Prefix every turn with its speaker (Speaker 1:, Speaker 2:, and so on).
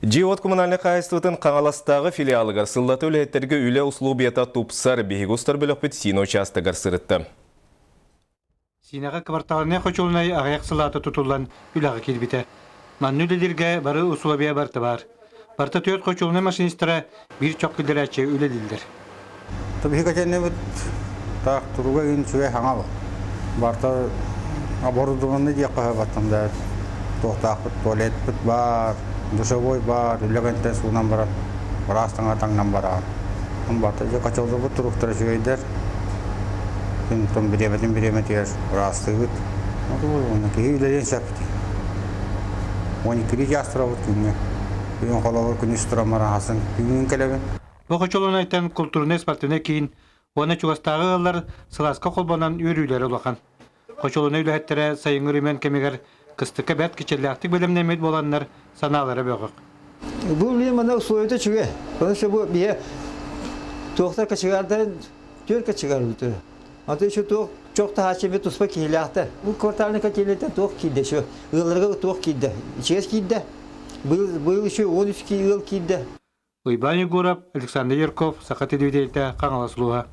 Speaker 1: Дьиэ-уот коммунальнай хаһаайыстыбатын Хаҥаластааҕы филиалыгар сыллата үлэһиттэргэ үлэ услуобуйата тупсар. Биһиги устар бөлөхпүт Сиинэ учаастагар сырытта.
Speaker 2: Сиинэҕэ кыбартаалынай хочуолунай аҕыйах сылаата тутуллан үлэҕэ киирбитэ. Манна үлэлииргэ бары усулуобуйа барыта баар. Барыта түөрт хочуолунай машинистара биир чох киллэрээччи үлэлииллэр.
Speaker 3: Биһиги кэтэннибит таах туруга үн үчүгэй хаҥа бу. Барта оборудованный диэххэ сөп да туохтаахпыт туалетпыт баар, душевой баар, үлэ кэнтэн суунан баран, ыраас таҥа таҥнан бараҕын. Барта дьэ хочоллорбут туруктара үчүгэйдэр. Күн бириэмэтин бириэмэтигэр ыраастыыбыт. Киһи үлэлиэн сөп. 12 чаас турабыт күҥҥэ. Бүгүн холобур күнүс туран баран хасын күҥҥүн кэлэбин.
Speaker 2: Бу хочолунайтан култуурунай-спортивнай киин уонна чугастааҕы ыаллар сылааска холбонон үөрүүлэрэ улахан. Хочолунай үлэһиттэрэ сайыҥҥы үрүмэн кэмигэр кыстыкка бэрт кичэллээхтик бэлэмнэммит буоланнар санаалара бөҕөх.
Speaker 4: Бу билим мана условията үчүгэй. Потому что бу биһи туохтар кочегардарын түөрт кочегар бүтүр. Аты еще туох чох таһааччы бит туспа киһилээхтэр. Бу квартальный котельныйтан туох киирдэ еще ыалларга туох киирдэ. Ичигэс киирдэ. Быйыл быйыл еще 13 ыал киирдэ.
Speaker 2: Уйбаан Егоров, Александр Ярков, Саха телевидениетэ, Хаҥалас улууһа.